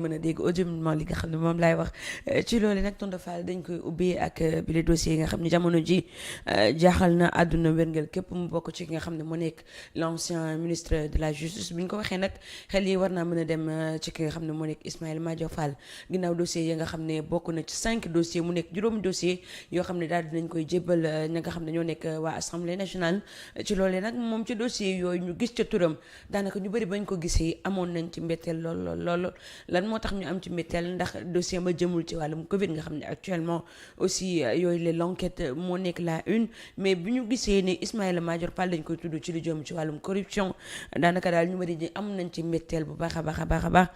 mën a dégg audiblement li nga xam ne moom laay wax ci loolu nag tonton Fall dañ koy ubbi ak bi les dossiers yi nga xam ne jamono ji jaaxal na àdduna wérngel képp mu bokk ci ki nga xam ne moo nekk l'ancien ministre de la justice bi ñu ko waxee nag xel yi war naa mën a dem ci ki nga xam ne moo nekk Ismaïla Madior Fall ginnaaw dossiers yi nga xam ne bokk na ci 5 dossiers mu nekk juróomi dossier yoo xam ne daal dinañ koy jébbal ña nga xam ne ñoo nekk waa assemblée nationale ci loolee nag moom ci dossier yooyu ñu gis ca turam daanaka ñu bëri bañ ko gisee amoon nañ ci mbetteel lool lan moo tax ñu am ci mbetteel ndax dossier ma jëmul ci wàllum Covid nga xam ne actuellement aussi yooyu la l'enquête moo nekk la une mais bi ñu gisee ne Ismaïla Madior Fall dañ koy tudd ci lu jëm ci wàllum corruption daanaka daal ñu bari ñi am nañ ci mbetteel bu baax a baax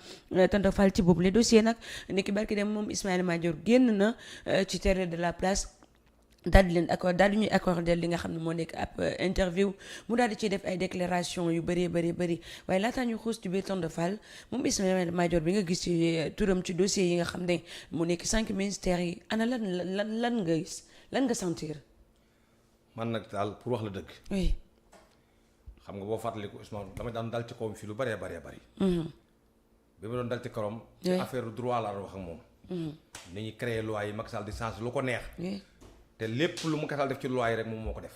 tonton Fall ci boobu les dossiers nag nekk barki dem moom Ismaïla Madior génn na ci terrain de la place daal di leen accord daal di ñuy accordé li nga xam ne moo nekk ab interview mu daal di ciy def ay déclaration yu bëri waaye laataa ñu xuus ci biir tonton Fall moom Ismaïla Madior bi nga gis ci turam ci dossier yi nga xam ne mu nekk 5 ministères yi ana lan nga gis lan nga sentir. man nag daal pour wax la dëgg. oui. xam nga boo fàttaliku Ousmane dama daan dal ci kawam fii lu bëree. bi ma doon dal ci kawam. ci affaire droit laa doon wax ak moom. ni ñuy créer loi yi Macky Sall di changer lu ko neex. te lépp lu mu kasal def ci loi yi rek moom moo ko def.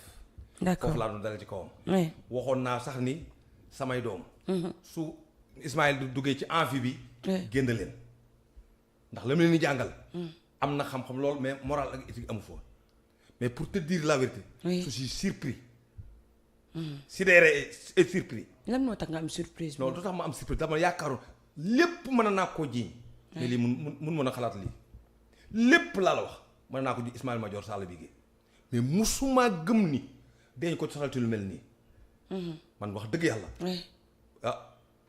d'accord foofu laa doon dale ci kawam. waxoon naa sax ni samay doom. su Ismaïla du duggee ci amphi bi. génn leen ndax la mu leen di jàngal. am na xam-xam lool mais moral ak éthique amu fa. mais pour te dire la vérité. je suis surpris. sidéré et surpris. lan moo tax nga am surprise. non du tax ma am surprise dama yaakaaroon lépp mën naa koo jiiñ. mais lii mun mën a xalaat lii lépp laa la wax. mën naa ko ji Ismaïla Madior Fall bi mais musuma gëm ni dañ ko soxal ci lu mel nii. man wax dëgg yàlla.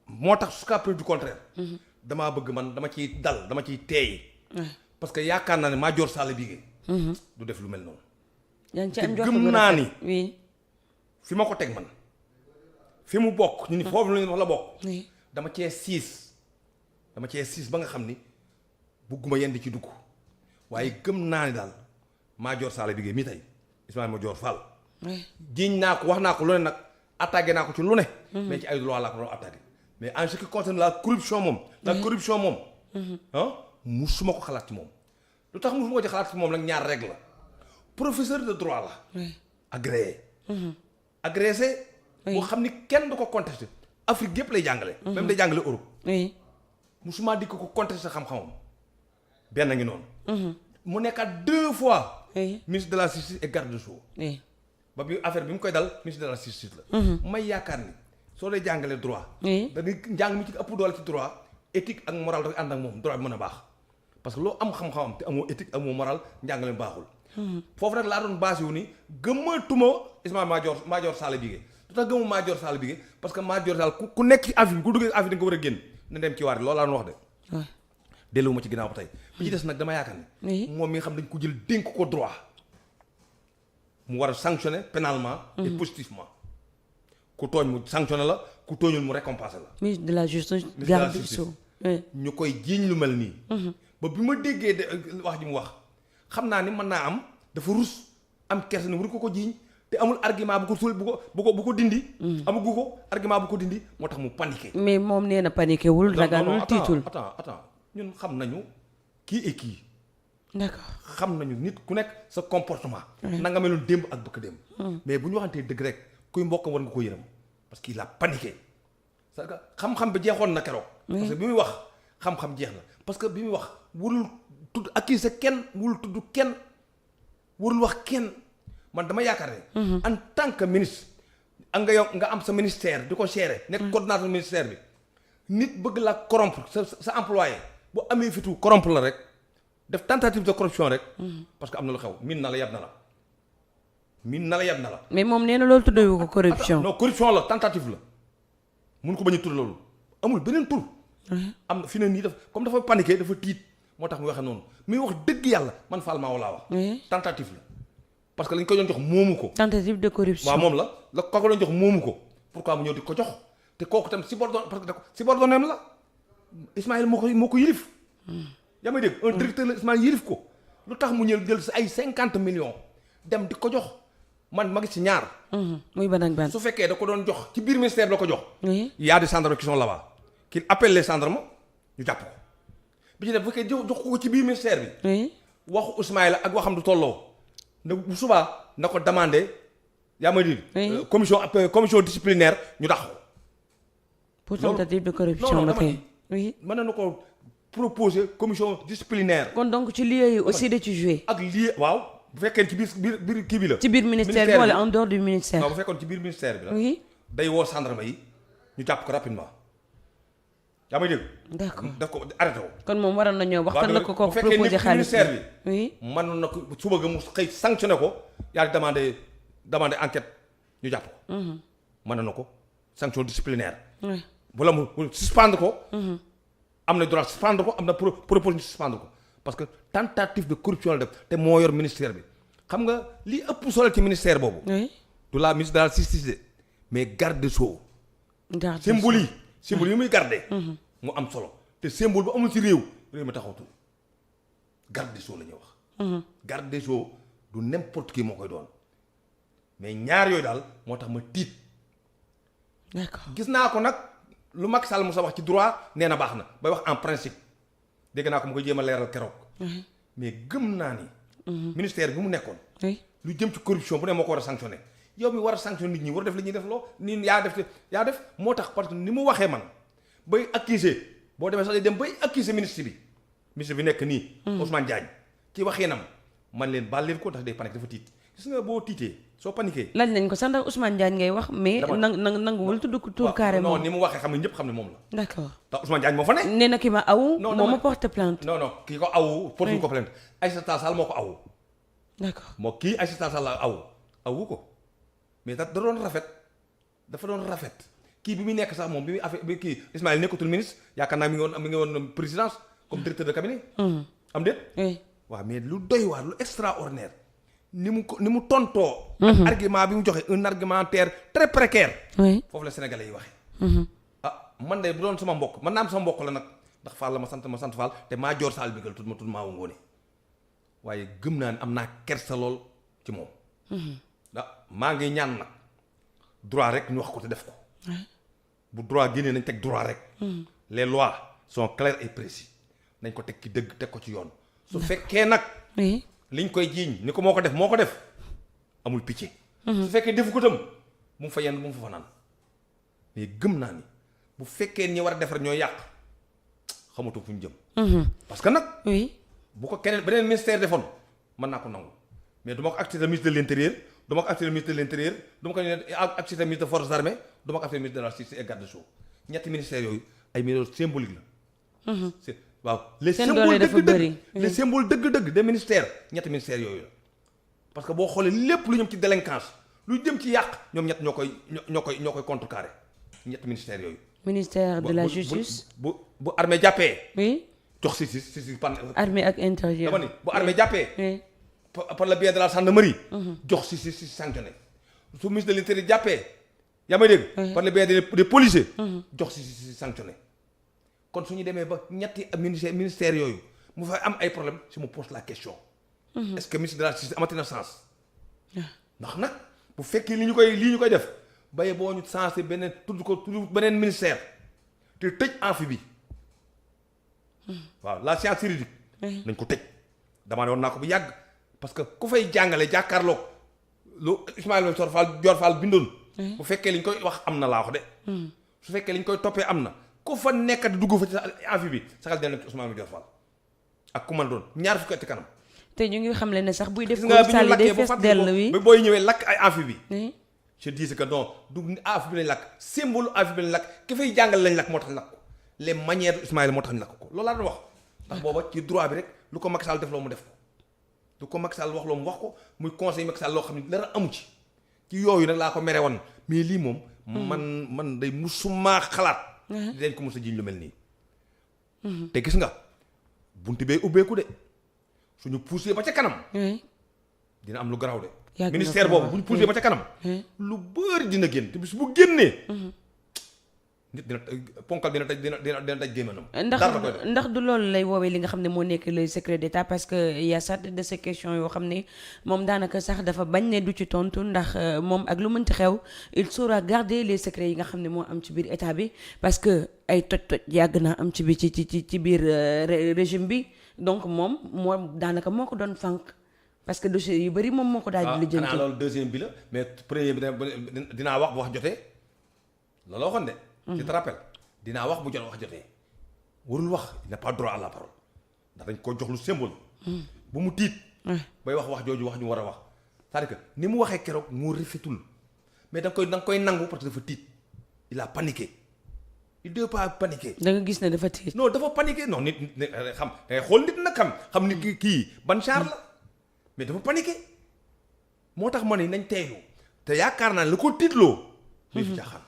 moo tax jusqu'à preuve du contraire. damaa bëgg man dama ciy dal dama ciy teey. parce que yaakaar naa ne Madior Fall bi du def lu mel noonu. yaa ngi ci am te gëm naa ni fi ma ko teg man fi mu bokk. ñu ni foofu la ñu wax la bokk. dama cee siis ba nga xam ni bugguma yenn di ci dugg. waaye gëm naa ni daal Madior Fall bi mii tey Ismaïla Madior Fall. jiiñ naa ko wax naa ko lu ne nag attaqué naa ko ci lu ne. mais ci ay droit laa ko doon attaqué. mais en ce qui concerne la corruption moom. musuma ko xalaat ci moom. lu tax musuma ko ci xalaat ci moom nag ñaar règle la professeur de droit la. agréé. agrégé. boo xam ni kenn du ko contesté Afrique yëpp lay jàngale. même day jàngale Europe. musuma di ko contesté xam-xamam. benn ngi noonu. mu nekkaat 2 fois. ministre de la justice et garde des sceaux. ba bi affaire bi mu koy dal ministre de la justice la. may yaakaar ni soo dee jàngalee droit. da ngay njàng mi ci ëpp doole ci droit éthique ak moral dafay ànd ak moom droit bi mën a baax. parce que loo am xam-xamam te amoo éthique amoo moral njàngale baaxul. foofu rek laa doon basé wu ni gëmmatuma Ismaïla Madior Fall bi lu tax gëmmu Madior Fall bi parce que Madior Fall ku nekk ci affaire bi ku duggee affaire da nga ko war a génn na dem ci waar loolu laa doon wax de. delluwuma ci ginnaaw ba tey. bi ci des nag dama yaakaar ne. moom mi nga xam dañ ko jël dénk ko droit mu war a sanctionner pénalement. et positivement. ku tooñ mu sanctionner la ku tooñul mu récompenser la. ministre de la justice garde des sceaux ñu koy jiiñ lu mel nii. ba bi ma déggee wax ji mu wax xam naa ni mën naa am dafa rus am kersa ni waru ko jiiñ te amul argument bu ko suul bu ko dindi. amagu ko argument bu ko dindi moo tax mu paniqué. mais moom nee na paniqué wul. ragalul tiitul attends ñun xam nañu kii et kii. d'accord xam nañu nit ku nekk sa comportement. na nga meloon démb ak bëkk démb. mais bu ñu waxantee dëgg rek kuy mbokkam war nga ko yërëm parce qu'il a paniqué. parce que xam-xam bi jeexoon na keroog. parce que bi muy wax xam-xam jeex na parce que bi muy wax warul tudd accuser kenn warul tudd kenn warul wax kenn man dama yaakaar ne. en tant que ministre. ak nga am sa ministère di ko gérer. nekk coordonnateur ministère bi. nit bëgg la corrompre sa employé bu amee fitu corrompre la rek def tentative de corruption rek. parce que am na lu xew min na la yab na la. mais moom nee na loolu tuddewu ko corruption. non corruption la tentative la mun ko bañ a tur loolu amul beneen tur. am na fi ne nii comme dafa paniqué dafa tiit moo tax mu waxee noonu muy wax dëgg yàlla man Fall maa laa wax. tentative la parce que lañ ko doon jox moomu ko. tentative de corruption waaw moom la ko doon jox moomu ko pourquoi mu ñëw di ko jox. te kooku tam subordonné parce que subordonné la Ismaïla moo ko yilif. yaa may dégg un directeur la Ismaïla yilif ko lu tax mu ñëw jël si ay 50 millions dem di ko jox man ma gis ci ñaar. muy ban ak ban. su fekkee da ko doon jox ci biir ministère bi la ko jox. oui y a des gendarmes qui sont là-bas qui appellent les gendarmes ñu jàpp ko bi ci def bu fekkee jox ko ci biir ministère bi. oui. waxu Ismaïla ak waxam du tolloo ne bu subaa na ko demandé yaa ma dire. oui commission disciplinaire ñu dàq ko. pour tentative de corruption ba tey. oui. mën na ko proposer commission disciplinaire. kon donc ci lieu yi aussi da ci joué. ak lii waaw bu fekkee ci biir kii bi la. ci biir ministère bi wala en dehors du ministère. non bu fekkoon ci biir ministère bi la. oui. day woo gendarme yi ñu jàpp ko rapidement yaa may dégg. d'accord daf ko arrêté ko. kon moom waroon na ñëw wax kan la ko bu fekkee proposé nekk xaalis ministère bi. oui. mën na ko suba ga mu xëy sanctionné ko yaa di demandé enquête ñu jàpp ko. mën na ko sanction disciplinaire. oui. wala mu suspendre ko. am na droit suspendre ko am na proposition suspendre ko parce que tentative de corruption la def te moo yor ministère bi xam nga li ëpp solo ci ministère boobu. oui. du la ministre de la justice mais garde des sceaux. symbole yi muy garder. mu am solo te symbole bu amul ci réew mi taxawatul garde des sceaux la ñuy wax. garde des sceaux du n'importe qui moo koy doon mais ñaar yooyu daal moo tax ma tiit. d'accord gis naa ko nag lu Macky Sall mu sa wax ci droit nee na baax na bay wax en principe dégg naa ko mu koy jéem a leeral keroog. mais gëm naa ni. ministère bi mu nekkoon. oui. lu jëm ci corruption bu ne moo ko war a sanctionné yow mi war a sanctionné nit ñi war a def li ñuy def loo nii yaa def moo tax parce que ni mu waxee man bay accuser boo demee sax day dem bay accuser ministre bi nekk nii. Ousmane Diagne ci waxinam man leen baal leen ko ndax day panique dafa tiit gis nga boo tiitee soo paniqué. laaj nañ ko sax ndax Ousmane Diagne ngay wax mais. nanguwul tudd ko tur carrément. non ni mu waxee xam ne ñëpp xam ne moom la. d'accord ndax Ousmane Diagne moo fa ne. nee na ki ma awu. non moo ma porte plainte. non kii ko awu. porte ko plainte Aïssata Tall Sall moo ko awu. d'accord moo kii Aïssata Tall Sall la awu ko mais da doon rafet dafa doon rafet kii bi muy nekk sax moom bi muy affaire bi kii Ismaïla nekkatul ministre yaakaar naa mi ngi woon présidence comme directeur de cabinet. am déet. oui. waaw mais lu doy waar lu extraordinaire ni mu tontoo. ak argument bi mu joxe un argumentaire très précaire. oui. foofu la Sénégalais yi waxee. Man de bu doon sama mbokk man naa am sama mbokk la nag ndax Fall la ma sant Fall te maa joor Sall bigal tudd ma tudd maa wu ngoone waaye gëm naa ne am naa kersa lool ci moom. ndax maa ngi ñaan nag droit rek ñu wax ko te def ko. bu droit génnee nañ teg droit rek. les lois sont claires et précises nañ ko teg ci dëgg teg ko ci yoon. su fekkee nag. oui. liñ koy jiiñ ni ko moo ko def amul pitié. su fekkee defu ko tam bu mu fa yenn bu mu fa fanaan mais gëm naa ni bu fekkee ñi war a defar ñoo yàq xamatu fu ñu jëm. parce que nag. oui. bu ko keneen beneen ministère defoon mën naa ko nangu mais du ma ko accepté ministre de l'intérieur du ma ko accepté ministre de l'intérieur du ma ko accepté ministre de forces armées du ma ko accepté ministre de la justice et garde des sceaux ñetti ministères yooyu ay ministères symboliques la. waaw les symboles dëgg-dëgg les symboles dëgg-dëgg des ministères ñetti ministères yooyu la parce que boo xoolee lépp lu jëm ci délinquance lu jëm ci yàq ñoom ñett ñoo koy contrecarrer ñetti ministères yooyu. ministère de la justice. bu armée jàppee. oui. jox si pan. armée ak intérieur. dama ni bu armée jàppee. oui. par le biais de la gendarmerie. jox si sanctionné su ministre de l'intérieur jàppee. yaa may dégg. par le biais des policiers. jox si sanctionné. kon su ñu demee ba ñetti ministère yooyu mu fay am ay problème si mu pose la question. est-ce que ministre de la justice amati na sens. ndax nag bu fekkee li ñu koy def baye boo ñu sensé beneen tudd beneen ministère te tëj amphi bi waaw la science juridique. nañ ko tëj. demandé woon naa ko bu yàgg parce que ku fay jàngale jàkkaarloog lu Ismaïla Dior Fall bindoon. bu fekkee li ñu koy wax am na laa wax de. su fekkee li ñu koy toppee am na. ku fa nekk di dugg fa ci amphi bi saxal dina ci Ousmane Dior Fall ak ku mën doon ñaar fukki at ci kanam. te ñu ngi xam le ne sax buy def. nga bi ñu day fees dell wi ba booy ñëwee lakk ay amphi bi. oui. je dis que non du amphi bi lañ lakk symbole amphi bi lañ lakk ki fay jàngal lañ lakk moo tax ñu lakk ko les manières de Ismaïla moo tax ñu lakk ko loolu laa doon wax. ndax booba ci droit bi rek lu ko Macky Sall def loo mu def ko lu ko Macky Sall wax loo mu wax ko muy conseil Macky Sall loo xam ne dara amu ci yooyu nag laa ko mere woon mais lii moom. man day musuma xalaat. dañ ko mos a jiñ lu mel nii. te gis nga buntu bee ubbeeku de suñu poussé ba ca kanam. dina am lu garaaw de. ministère boobu bu ñu poussé ba ca kanam. lu bëri dina génn te bis bu génnee. nit dina ponkal dina taj gémmanam. ndax du loolu lay woowee li nga xam ne moo nekk le secret d'état parce que y a certaines de ces questions yoo xam ne moom daanaka sax dafa bañ ne du ci tontu ndax moom ak lu mënti xew il saura garder les secrets yi nga xam ne moo am ci biir état bi parce que ay toj-toj yàgg naa am ci biir ci biir régime bi donc moom daanaka moo ko doon fànq parce que dossier yu bëri moom moo ko daal di lijjanti. xanaa loolu deuxième bi la mais premier bi dinaa wax bu wax jotee loolu waxoon de. tu te rappelles dinaa wax bu jot wax jotee warul wax il n'a pas droit à la parole ndax dañ ko jox lu symbole. bu mu tiit. bay wax jooju wax ñu war a wax c'est-à-dire que ni mu waxee keroog moo rafetul mais da nga koy nangu parce que dafa tiit il a paniqué il doit pas paniquer. da nga gis ne dafa tiit. non dafa paniqué non nit xam da ngay xool nit nag xam ni kii ban char la mais dafa paniqué moo tax ma ne nañ teeylu te yaakaar naa ne lu ko tiitloo. muy fi caaxaan.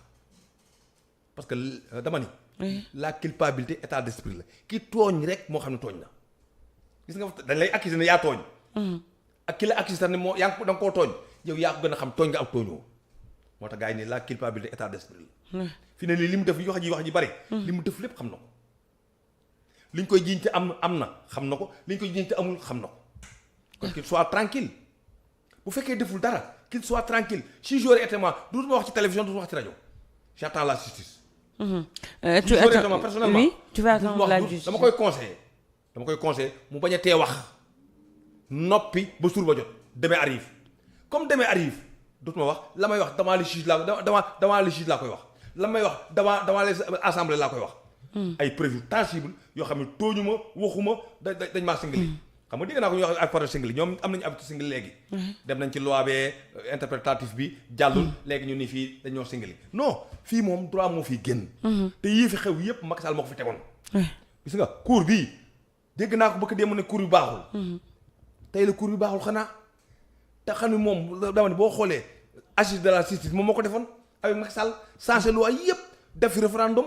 parce que dama ni. la culpabilité état d'esprit la ki tooñ rek moo xam ne tooñ na gis nga dañ lay accuser ne yaa tooñ. ak ki la accuser ne moo yaa ngi da nga koo tooñ yow yaa ko gën a xam tooñ nga ak tooñoo moo tax gars yi ni la culpabilité état d'esprit la. fi ne nii li mu def wax ji bari. li mu def lépp xam na ko liñ koy jiiñ te am na xam na ko liñ koy jiiñ te amul xam na ko kon qu'il soit tranquille bu fekkee deful dara qu'il soit tranquille si j'aurais été moi dootuma wax ci télévision dootuma wax ci rajo j'attends la justice. Tu vas attendre la justice. dama koy conseiller mu bañ a tee wax noppi ba suur ba jot demain arrive comme demain arrive dootuma wax la may wax devant le juge laa koy wax la may wax devant les assemblées laa koy wax. ay preuves tangibles yoo xam ne tooñu ma waxuma dañ maa singali. xam nga dégg naa ko ñu wax ak par singali ñoom am nañu habitude singali léegi. dem nañ ci loi bee interprétatif bi jàllul léegi ñu ni fii dañoo singali non fii moom droit moo fii génn. te yii fi xew yëpp Macky Sall moo ko fi tegoon. gis nga cour bii dégg naa ko bëgg dem ne cour bi baaxul. tey la cour bi baaxul xanaa te xam ne moom dama ne boo xoolee assise de la justice moom moo ko defoon avec Macky Sall changé loi yëpp def fi référendum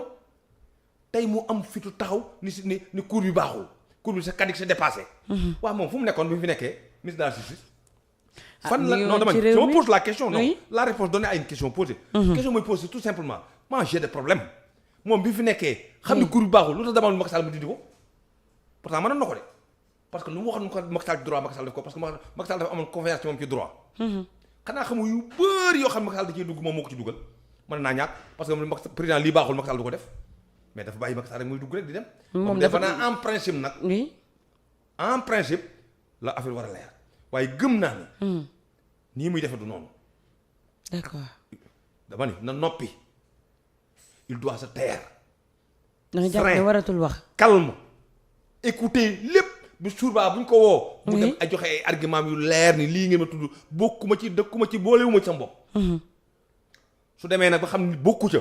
tey mu am fitu taxaw ni cour bi baaxul. cour bi c'est caduc c'est dépassé. waaw moom fu mu nekkoon bi mu fi nekkee ministre de la justice. fan la non dama je me pose la question non la réponse donnée à une question posée. question mooy posée tout simplement moi j'ai des problèmes moom bi fi nekkee. xam ni cour bi baaxul lu tax demal Macky Sall mu dindi ko pourtant mënoon na ko de parce que lu mu waxoon ko Macky Sall ci droit Macky Sall def ko parce que Macky Sall dafa amoon confiance ci moom ci droit. xanaa xamul yu bëri yoo xam ne Macky Sall da cee dugg moom moo ko ci dugal mën naa ñàkk parce que président lii baaxul Macky Sall du ko def. mais dafa bàyyi Macky Sall rek muy dugg rek di dem. moom dafa naa en principe nag. oui en principe la affaire war a leer waaye gëm naa ni. nii muy defe du noonu. d'accord. dama ni na noppi il doit se taire. da nga jàpp ne waratul wax. calme écouter lépp bu surbaa bu ñu ko woo. mu dem a joxe ay argument yu leer ni lii ngeen ma tudd bokkuma ci dëkkuma ci boolewuma ci sama bopp. su demee nag ba xam ni bokku ca.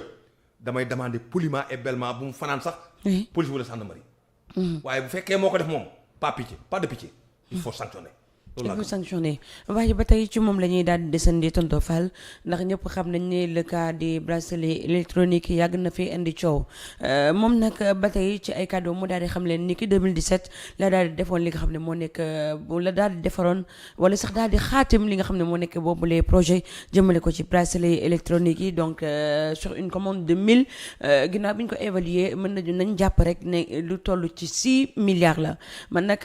damay demander poliment et bellement bu mu fanaan sax. police wala gendarmerie. waaye bu fekkee moo ko def moom pas pitié pas de pitié. il faut sanctionner. il faut sanctionner waaye ba tey ci moom la ñuy daal di desandi tonton Fall ndax ñëpp xam nañ ne le cas des bracelets électroniques yàgg na fi indi coow moom nag ba tey ci ay kàddu mu daal di xam leen ni ki 2017 la daal di defoon li nga xam ne moo nekk la daal di defaroon wala sax daal di xaatim li nga xam ne moo nekk boobu les projets jëmale ko ci bracelets électroniques yi donc sur une commande de 1000 ginnaaw bi ñu ko évaluer nañ jàpp rek ne lu toll ci 6 milliards la man nag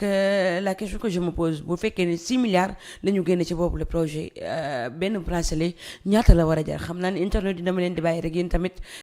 la question que je me pose bu fekkee ne 6 milliards la ñu génne ci boobu le projet benn bracelet ñaata la war a jar xam naa ne internet yi dama leen di bàyyi rek yéen tamit